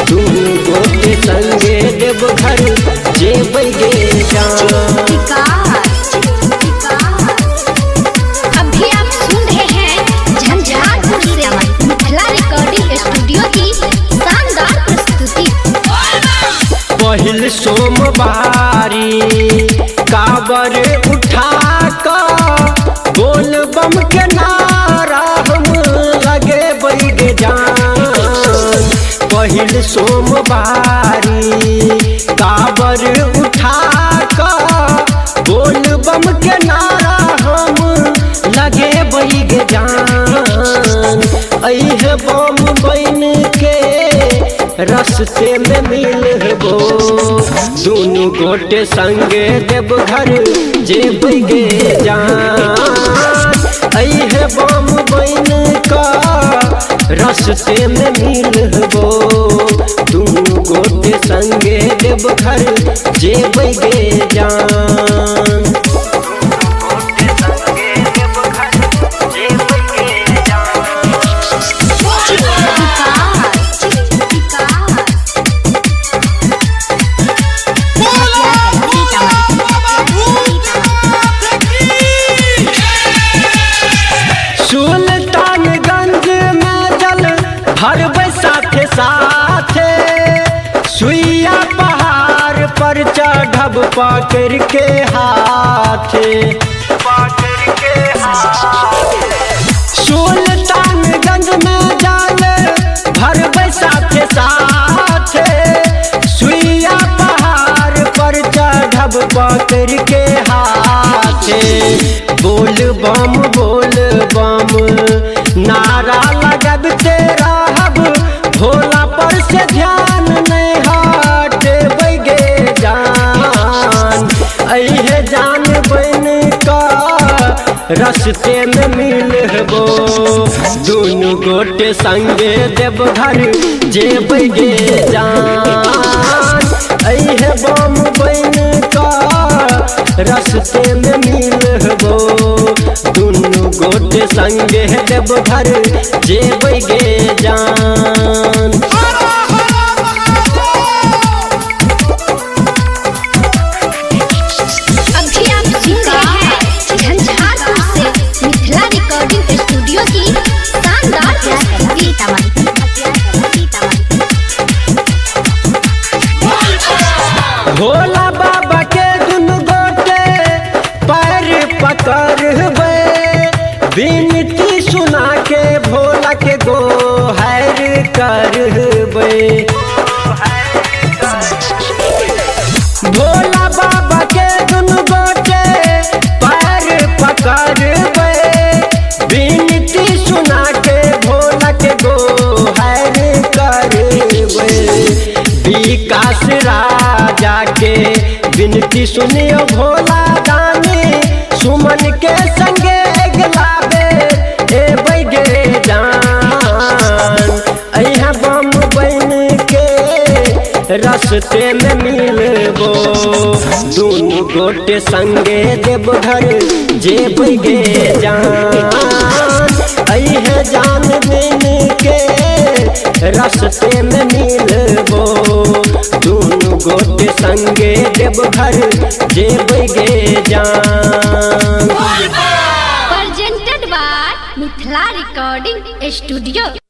दुनू गोटे संगे देवघर जेबै गे जान। विकास, अभी आप सुन रहे हैं झंझारपुर से मिथिला रिकॉर्डिंग स्टूडियो की शानदार प्रस्तुति। पहिल सोमवारी काबर उठा क बोल बम के नारा हम लगे गे जान। पहिल सोमवारी काबर उठा क बोल बम के नारा हम लगे गे जान। अहे बम बन के रस्ते में मिलबो, दुनू गोटे संगे देवघर जेबै गे जान। अहे बम बन क रस्ते में मिलबो, दुनू गोटे संगे देवघर जेबै गे जान। विकास, विकास, सुल्तानगंज में जल भरबै साथे साथे, सुइया पहाड़ पर चढ़ब पकड़ के हाथे। सुल्तानगंज में जल भरबै साथे साथे, सुइया पहाड़ पर चढ़ब पकड़ के हाथे। बोल बम बोल बम नारा लगबते रहब, भोला पर से ध्यान नहीं हटेबै गे जान। अहे जान बन क रस्ते में मिलबो, दुनू गोटे संगे देवघर जेबै गे जान। अहे बम बन क रस्ते में मिलबो, दुनू गोटे संगे देवघर जेबै गे जान। अभी आप सुन रहे हैं झंझारपुर से मिथिला रिकॉर्डिंग स्टूडियो की शानदार प्रस्तुति। भोला बाबा के दुनू गोटे पैर पकड़बै, विनती सुना के भोला के गोहर करबै। भोला बाबा के दुनू गोटे पैर पकड़बै, विनती सुना के भोला के गोहर करबै। विकास राजा के विनती सुनियो भोला दानी, सुमन के संगे अगला बेर एबै गे जान। अहाँ बम बन के रस्ते में मिलबो, दुनू गोटे संगे देवघर जेबै गे जान। अहे जान बिन के रस्ते में मिलबो, दुनू गोटे संगे देवघर जेबै गे जान। Presented by Mithila recording studio.